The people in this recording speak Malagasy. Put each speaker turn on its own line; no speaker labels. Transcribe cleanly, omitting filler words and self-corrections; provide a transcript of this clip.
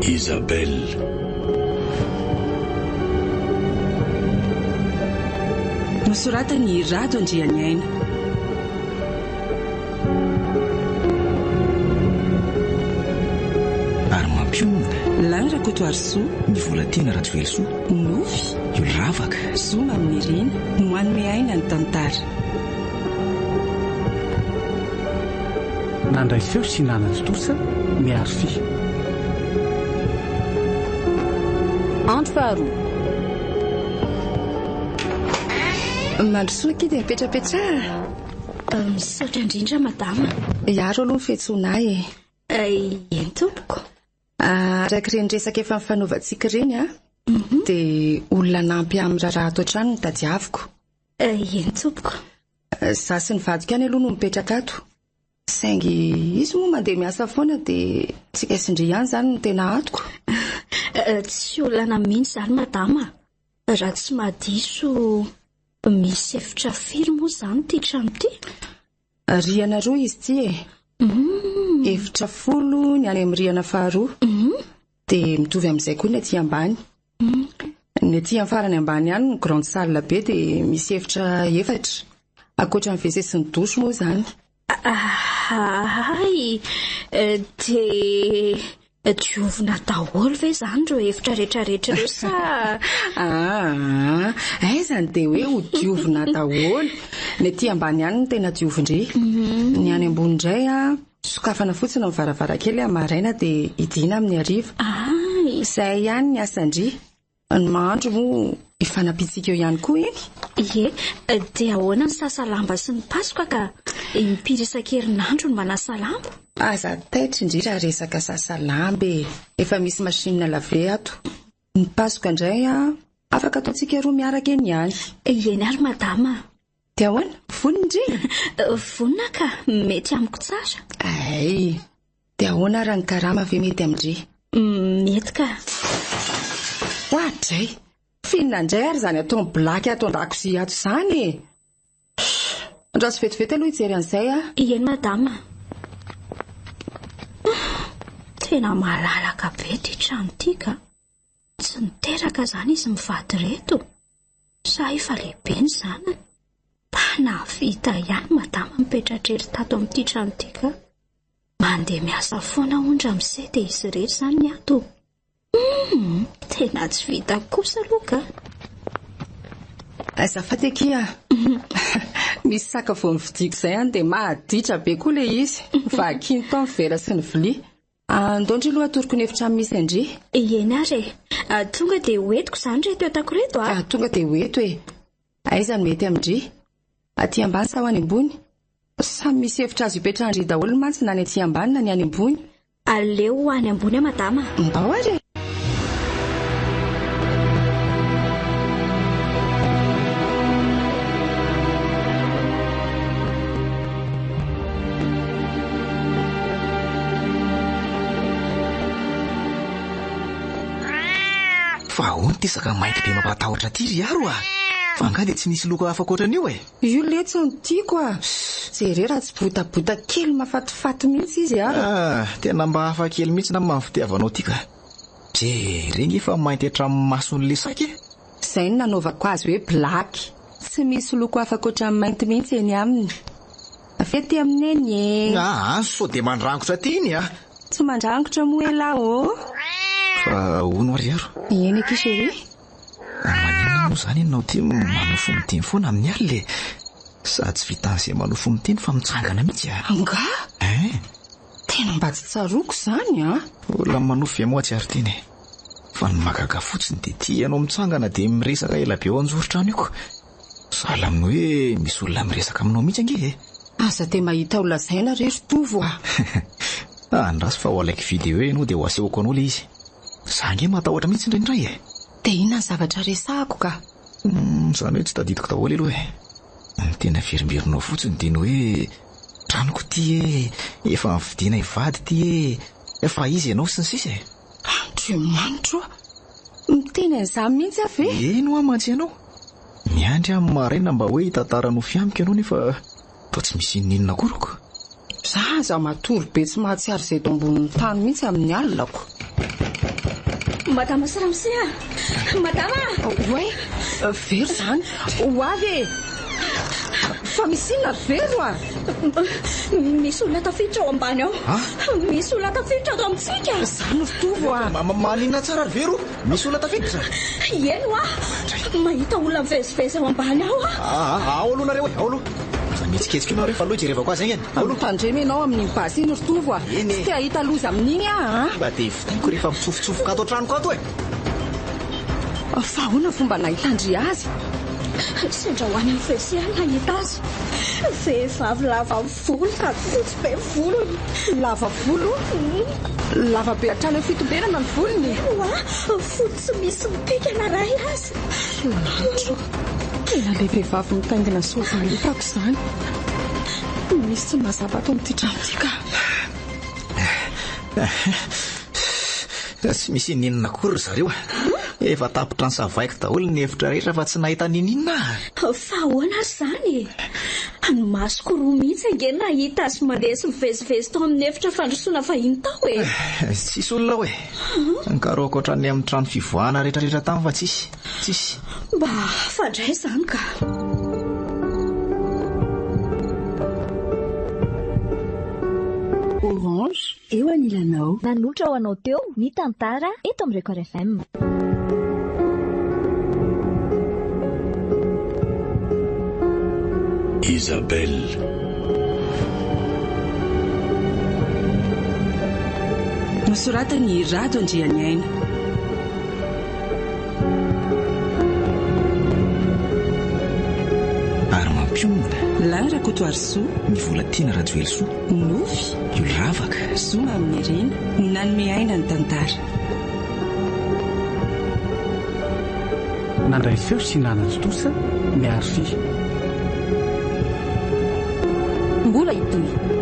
Isabelle.
Nosoratan'i Rado Andrianiaina.
Ary mampionona.
Lany Rakotoarisoa.
Ny Volatiana Rajoelisoa.
Nofy.
Io ravaka.
Zoma Aminirina no hanome aina ny tantara.
Nandray feo sy nanatontosa ny Arfi.
Andro faharoa. Mandrosoa akia dia mipetrapetraha.
Misaotra indrindra madama.
Hiaro aloha ny fiantsoana ahy e.
Eny tompoko.
Araka ireny resaka efa nifanaovantsika ireny an, dia olona hanampy ahy amin'ny raharaha ato an-trano no tadiaviko.
Eny tompoko.
Izaho sy ny vadiko ihany aloha no mipetraka ato. Saingy izy moa mandeha miasa foana dia tsika sy ndry ihany izany no tena atoko.
Tsy olana mihitsy izany madama a. Raha tsy mahadiso misy efitra firy moa izany ity trano ity?
Rihana roa izy ity e. Efitra folo ny any amin'ny rihana faharoa. Dia mitovy amin'izay koa ny aty ambany. Ny aty amin'ny farany ambany ihany no grande salle be dia misy efitra efatra. Ankoatra ny WC sy ny douche moa izany.
Hay! Dia diovina daholo ve izany ireo efitra rehetrarehetra ireo sa...
Aa! Aiza ny dia hoe ho diovina daholo. Ny aty ambany ihany no tena diovin-dry. Ny any ambony indray an, sokafana fotsiny ny varavarankely amin'ny maraina dia hidiana amin'ny hariva. Izay ihany ny asan-dry. Ny mahandro moa ifanampiantsika eo ihany koa iny.
Ie, dia ahoana ny sasa lamba sy ny pasoka ka? Impiry isan-kerinandro no manasa lamba?
Aza taitra indry raha resaka sasa lamba e! Efa misy machine à laver ato. Ny pasoka indray an, afaka ataontsika roa miaraka eny ihany.
Eny ary madama a!
Dia ahoana? Vonona ndry?
Vonona ka, mety amiko tsara.
Hay! Dia ahoana ary ny karama ve mety amin-dry?
Mety ka.
Oadray! F'inona indray ary izany ataon'i Black ato an-dakozia ato izany e? Andraso vetivety aloha hijery an'izay aho.
Eny madama. Tena malalaka be ity trano ity ka. Tsy niteraka izany izy mivady ireto. Sa efa lehibe ny zanany? Mba nahavita ihany madama mipetra-drery tato amin'ity trano ity ka. Mandeha miasa foana hono ramose dia izy irery izany ny ato. Humm, tena tsy vitako kosa aloha ka.
Azafady akia a. Misy saka vao novidiako izay any dia maditra be koa ilay izy. Vakiny tao ny vera sy ny vilia. Andao ndry aloha atoroko ny efitrano misy an-dry.
Eny ary e. Tonga dia ho entiko izany ireto entako ireto a.
Tonga dia ho eto e. Aiza no mety amin-dry? Aty ambany sa ho any ambony? Samy misy efitra azo ipetrahan-dry daholo mantsy na ny aty ambany na ny any ambony.
Aleo ho any ambony aho madama a.
Ndao ary e.
Fa ahoana ity saka mainty be mampatahotra ity ry Aro a? Fa angaha dia tsy nisy loko hafa ankoatran'io e?
Io letsy no tiako a! Jereo raha tsy botabota kely mahafatifaty mihitsy izy Aro.
Ah, tena mba hafa kely mihitsy nama ny fitiavanao ity ka. Jereo nge fa mainty hatramin'ny mason'ilay saka e!
Izay no nanaovako azy hoe black. Tsy misy loko hafa ankoatran'ny mainty mihitsy eny aminy. Avy aty amin'i Neny e!
Aa, sao dia mandrangotra aty iny a!
Tsy mandrangotra moa elah ô!
Fa hono ary aro?
Eny akia chérie.
Maninona moa izany ianao ity manofy miteny foana amin'ny alina e? Sady tsy vitan'izay manofy miteny fa mitsangana mihitsy a!
Angaha?
Hein!
Tena mba tsy tsaroako izany a!
Olona manofy ve moa tsy ary teny e? Fa ny mahagaga fotsiny dia ity ianao mitsangana dia miresaka ela be eo an-joron-trano io ko! Sahala amin'ny hoe misy olona miresaka aminao mihitsy ange e!
Aza dia mahita ho lazaina re ry Tovo a!
Andraso fa ho alaiko vidéo ianao dia ho asehoko anao ilay izy. Za ange matahotra mihitsy indraindray e!
Dia inona ny zavatra resahako ka?
Izany hoe tsy tadidiko daholo aloha e! Ny tena averimberinao fotsiny dia ny hoe tranoko ity e, efa nividianay vady ity e, fa iza ianao sy ny sisa e!
Andriamanitro a! Miteny an'izany mihitsy aho ve?
Eny hoa mantsy ianao. Miandry aho maraina mba hoe hitantara nofy amiko ianao nefa toa tsy misy inoninona akory ko.
Za aza matory be tsy mahatsiaro izay eto ambonin'ny tany mihitsy amin'ny alina ko.
Madama sy ramose a! Madama!
Oay! Vero izany! Ho avy e! Fa misy inona ry Vero a?
Misy olona tafiditra ao ambany ao. Misy olona tafiditra ato amintsika.
Izany ry Tovo a!
Maninona tsara ry Vero? Misy olona tafiditra?
Eny hoa! Mahita olona mivezivezy ao ambany ao aho.
Aa, ao aloha nareo e, ao aloha. Aza mihetsiketsika eo nareo fa aloha hijerevako azy haingana. Ao aloha.
Tandremo ianao amin'iny basy iny ry Tovo a!
Eny e.
Tsy te hahita loza amin'iny aho a!
Mba dia vitaiko rehefa mitsofotsofoka ato an-tranoko ato e!
Fa ahoana fomba nahitan-dry azy?
Sendra ho any amin'ny WC aho nahita azy. Vehivavy lava volo sady fotsy be volony.
Lava volo? Lava be hatrany amin'ny fitombenana ny volony.
Ewa, fotsy tsy misy mipika na iray aza.
Lanitro, tena ilay vehivavy mitaingina soavaly hitako izany. Misy tsy mazava ato amin'ity trano ity ka.
Tsy misy n'inona akory ry zareo a. Efa tapitra nosavaiko daholo ny efitra rehetra fa tsy nahita n'inon'inona aho.
Fa ahoana ary izany e? Ny masoko roa mihitsy ange nahita azy mandeha sy mivezivezy tao amin'ny efitra fandrosoana vahiny tao e!
Tsisy olona ao e! Nikarohako hatrany amin'ny trano fivoahana rehetrarehetra tany fa tsisy. Tsisy.
Mba hafa indray izany ka!
Orange, eo anilanao.
Nanolotra ho anao teo ny tantara eto amin'ny Record FM.
Isabelle.
Nosoratan'i Rado Andrianiaina.
Ary mampionona.
Lahy Rakotoarisoa.
Ny Volatiana Rajoelisoa.
Nofy.
Io ravaka.
Zoma amin'ny Irina. No nanome aina ny tantara.
Nandray feo sy nanatontosa ny Arfi.
Mbola hitohy.